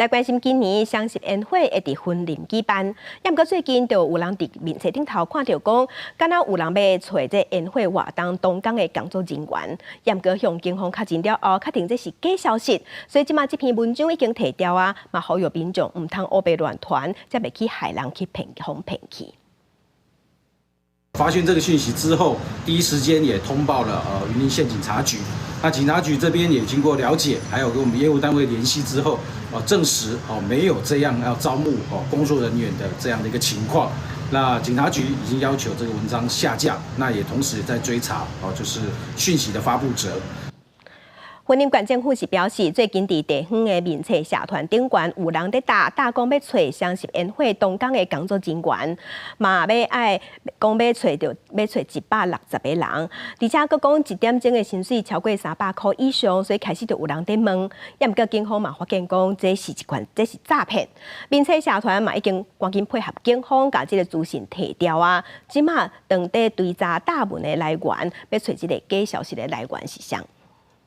來關心今年雙十煙火會佇雲林舉辦，毋過最近就有人佇面冊頂頭看著講，敢若有人欲揣這煙火活動當工的工作人員，毋過向警方確認了後，確定這是假消息，所以這馬這篇文章已經提掉啊，嘛呼籲民眾毋通烏白亂傳，才袂去害人去騙予騙去。發現這個訊息之後，第一時間也通報了雲林縣警察局。那警察局這邊也經過了解，還有跟我們業務單位聯繫之後，證實哦沒有這樣要招募哦工作人員的這樣的一個情況。那警察局已經要求這個文章下架，那也同時也在追查哦，就是訊息的發布者。雲林縣政府是表示，最近佇地方的面冊社團頂懸有人佇打打講欲揣雙十煙火當工的工作人員，嘛欲愛講欲揣著欲揣160個人，而且閣講一點鐘的薪水超過300箍以上，所以開始就有人佇問。毋過警方嘛發現講，這是一款這是詐騙。面冊社團嘛已經趕緊配合警方，共這個資訊提掉啊。這馬當地追查打文的來源，欲揣這個假消息的來源是啥？